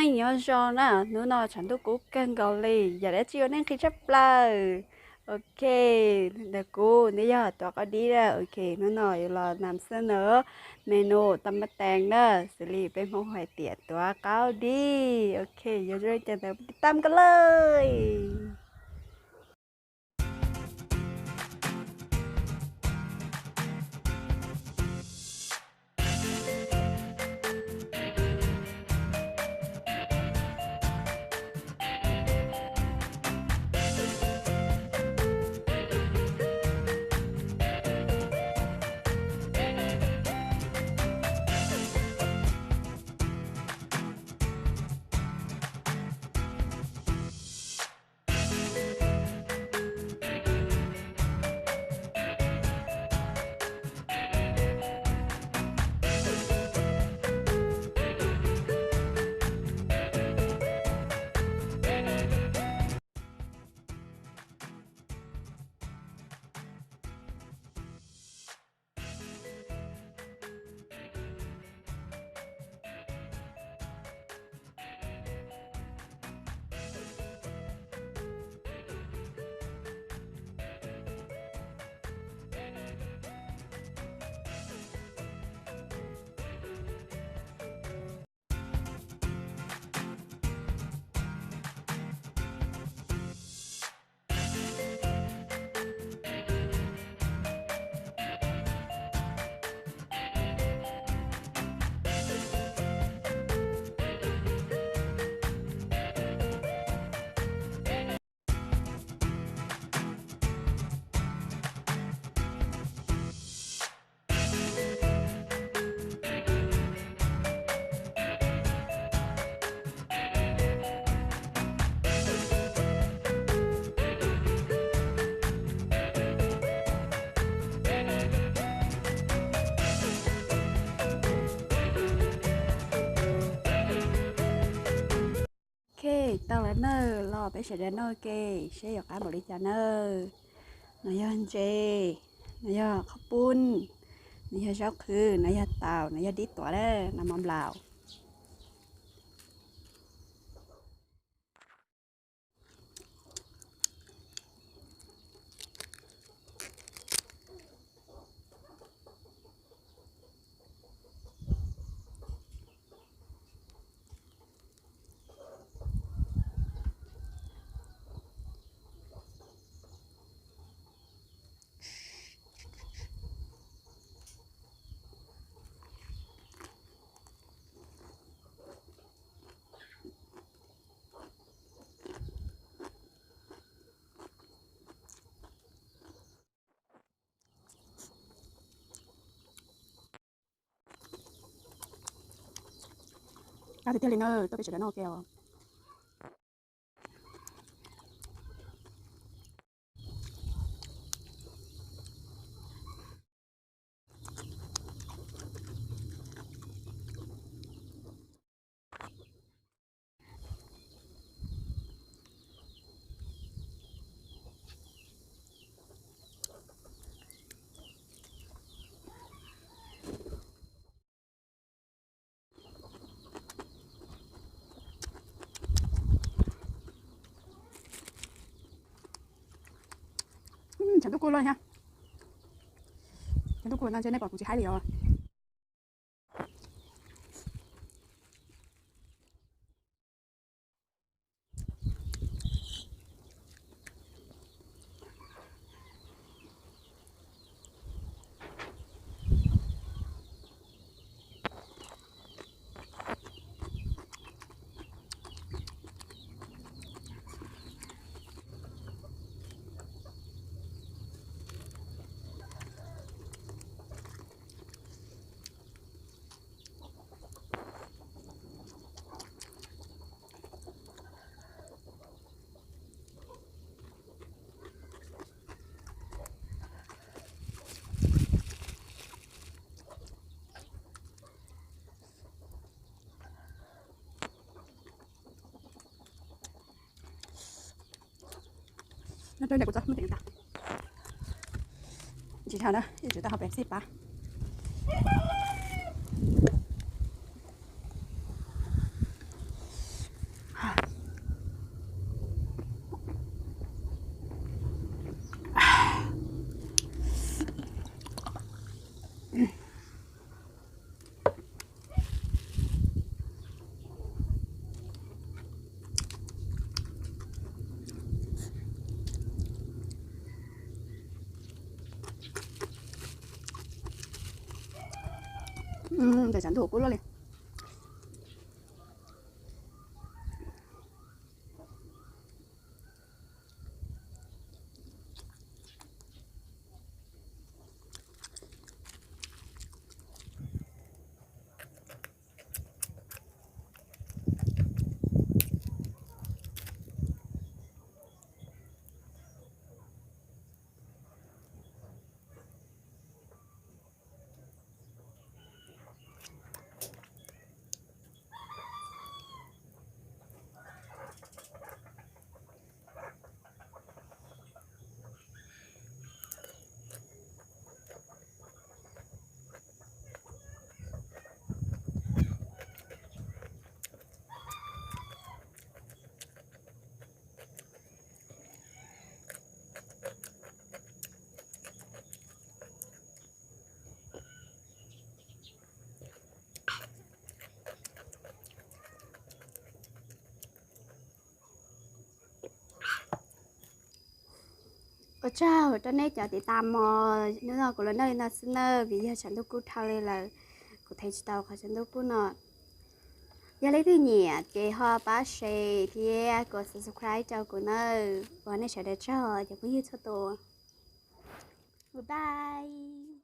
Nyob zoo na, hnub no tshav ntuj kub kawg nkaus li, yog dab tsi ua nej nqhis tshaj plaws? Ok, ntawm kuv nws yog tuav qaub dib na. Ok, hnub no yuav los nam xab na, menu tau mab tees na, xws li peb Hmoob hais tias tuav qaub dib. Ok, yog zoo li cas ntawd tiv tam koj lawm. Ok, tau lawm na, los peb sawv daws noj ke, seb yuav qab npaum li cas na. No yog ntses, no yog qhob pub, no yog zaub qhwv, no yog taum, no yog dib tuav na, no mov nplaum. Qab tiag tiag li na, tuaj peb sawv daws noj ua ke os. Tshav ntuj kub loj thiab. Tshav ntuj kub no ntshe nej pom kuv tsis haib li os. Nyob rau ntawm kuv txoj muaj teem tas, tsis dhau na, ib tsum tau hau pem xij pab. Ntawm tshav ntuj kuj loj li. Ua tsaug rau nej cov tiv tam mog, hnub no kuv los noj li no xwb nawb, vim yog tshav ntuj kub dhau li lawm, kuv thev tsis tau qhov tshav ntuj kub no. Yog leej twg nyiam ces ho pab share thiab kov subscribe rau kuv nawb. Ua nej sawv daws tsaug cov phooj ywg txhua tus. Bye bye.